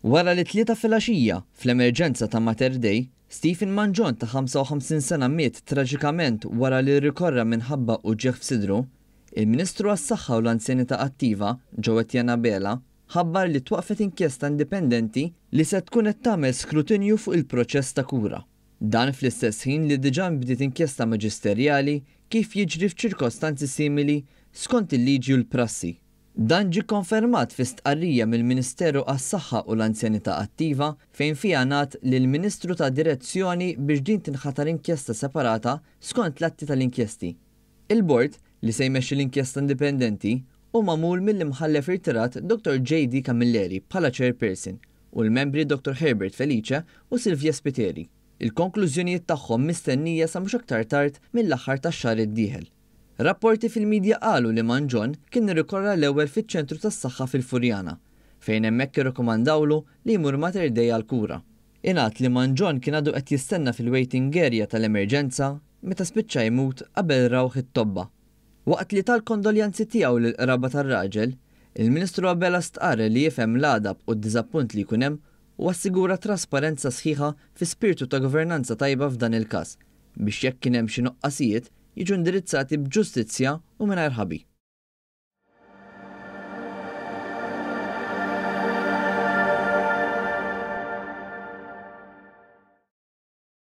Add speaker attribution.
Speaker 1: Wara li t-Tlieta filgħaxija, fl-emerġenza ta' Mater Dei, Stephen Mangion ta' 55 sena miet traġikament wara li rrikorra minħabba uġigħ f'sidru, il-Ministru għas-Saħħa u l-Anzjanità Attiva, Jo Etienne Abela, ħabbar li twaqqfet inkjesta indipendenti li se tkun qed tagħmel skrutinju fuq il-proċess ta' kura. Dan fl-istess ħin li diġà nbdiet inkjesta maġisterjali kif jiġri f'ċirkostanzi simili skont il-liġi u l-prassi. Dan ġie kkonfermat fi stqarrija mill-Ministeru għas-Saħħa u l-Anzjanità Attiva fejn fiha ngħad li l-Ministru ta direzzjoni biex din tinħatar inkjesta separata skont l-atti tal-inkjesti. Il-bord, li se jmexxi l-inkjesta indipendenti, hu magħmul mill-Imħallef irtirat Dottor JD Camilleri bħala chairperson u l-membri Dottor Herbert Felice u Sylvia Spiteri. Il-konklużjonijiet tagħhom mistennija sa mhux aktar tard mill-aħħar tax-xahar id-dieħel. Rapporti fil-midja qalu li Mangion kien irrikorra l-ewwel fiċ-ċentru tas-saħħa fil-Furjana, fejn hemmhekk irrikomandawlu li jmur Mater Dei għall-kura. Ingħad li Mangion kien għadu qed jistenna fil-waiting area tal-emerġenza meta spiċċa jmut qabel rawh it-tobba. Waqt li ta l-kondoljanzi tiegħu lill-qraba tar-raġel, il-Ministru Abela stqarr li jifhem l-għadab u d-diżappunt li jkun hemm u assigura trasparenza sħiħa fi spirtu ta' governanza tajba f'dan il-każ biex jekk kien hemm xi nuqqasijiet jiġu indirizzati b'ġustizzja u mingħajr ħabi.